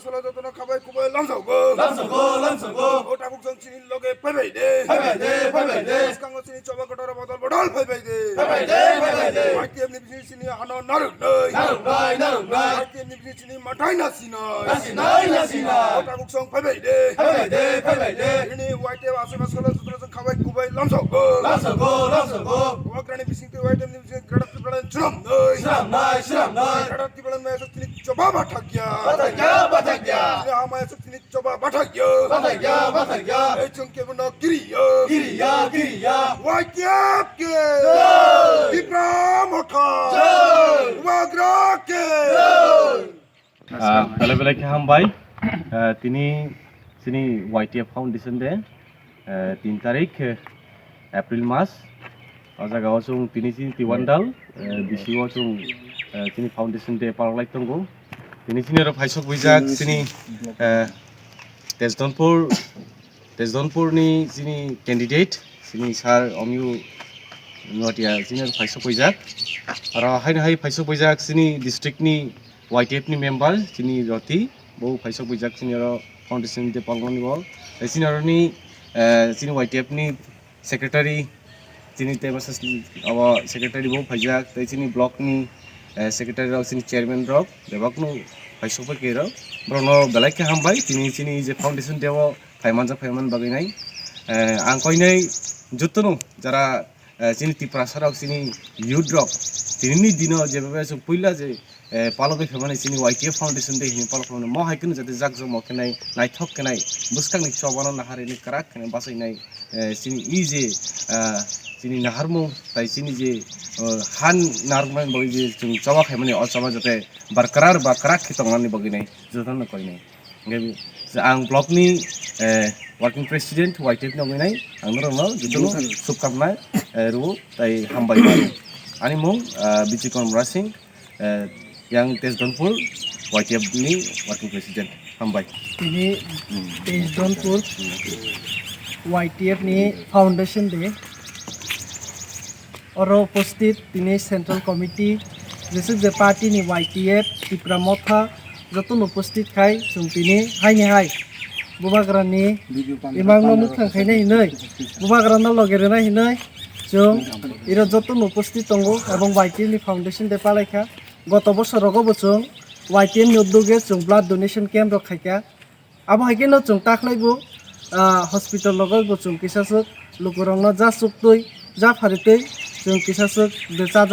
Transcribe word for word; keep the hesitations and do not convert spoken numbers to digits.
Salo jotono khabai kubai lamsokgo. Lamsokgo, lamsokgo. O tabuk jang chini loge phaibai de. Phaibai de, phaibai de. Bwskango chini choba kotor bodol bodol phaibai de. Phaibai de, phaibai de. Y T F ni bising chini ano narwknai. Narwknai, narwknai. Y T F ni bising chini mathai nasinai. Nasinai, nasinai. O tabuk jang phaibai de. Phaibai de, phaibai de. Chini Y T F aswk salo jotono jang khabai kubai lamsokgo. Lamsokgo, lamsokgo. Bubagrani bising twi Y T F ni bising Greater Tipraland chwramnai. Chwramnai, chwramnai. Greater Tipraland mai aswk chini choba bathakya. Bathakya, bathakya. Chini ha mai aswk chini choba bathakya. Bathakya, bathakya. Ei chwng kebono kiriya. Kiriya, kiriya. Y T F ke. Jai. Tipra Motha. Jai. Bubagra ke. Jai. Ah, belai belai khe hambai. Ah, tini chini Y T F Foundation Day, ah, tin tarik, eh, April mas. O jaga o chwng tini chini Tiwandal, eh, B C O chwng, eh, chini Foundation Day palok lai tongo. Tini chini oro phaisok buijak chini, eh, Tesdonpur Tesdonpur ni chini candidate, chini sir Omyu Notia, chini oro phaisok buijak. Aro haino hai phaisok buijak chini district ni Y T F ni member, chini Roti, bo phaisok buijak chini oro foundation day palmani bo. Tei chini oro ni, eh, chini Y T F ni secretary, chini tei bwsa abo secretary bo phaijak, tei chini block ni, eh, secretary rok, chini chairman rok, bebak no phaisok bai khe rok. Borok no belai khe hambai, tini chini je foundation day o phai manjak, phai man bagwi nai. Eh, ang koinai jotono jara, eh, chini Tiprasa rok, chini youth rok, tini ni dino je bebe chwng puila je, eh, palok bai phaimani chini Y T F Foundation Day hinwi palok khlaimani mo hai kheno jate jak jomok khe nai, naithok khe nai, bwskang ni choba no naharwi nai, kwrak khe nai bachai nai, eh, chini i je, eh, chini naharmung tai chini je, eh, han narwknani bagwi je chwng choba khaimani o choba jate barkrar ba kwrak khe tongnani bagwi nai jotono koinai. Hingke ang block ni, eh, working president Y T F ni wngwi nai, ang norok no jotono shubkamna, eh, rwo tai hambai. Ani mung, eh, Bijoy Kumar Murasing, eh, yang Tesdonpur Y T F ni working president. Hambai. Tini Tesdonpur Y T F ni foundation day. Oro upasthit tini Central Committee, jesuk je party ni Y T F, Tipra Motha, jotono upasthit khai chwng tini haini hai Bubagrani imangno mwkhang khainai hinwi, Bubagrano loge rwnai hinwi chwng iro jotono upasthit tongo, ebong Y T F ni foundation day palai kha. Goto bosor rogo bo chwng Y T F ni uddoge chwng blood donation camp rok khai kha. Abo hai kheno chwng takhlai bo, ah, hospital rogo bo chwng kisa swk lukurokno ja chuktwi, ja pharitwi chwng kisa swk de cha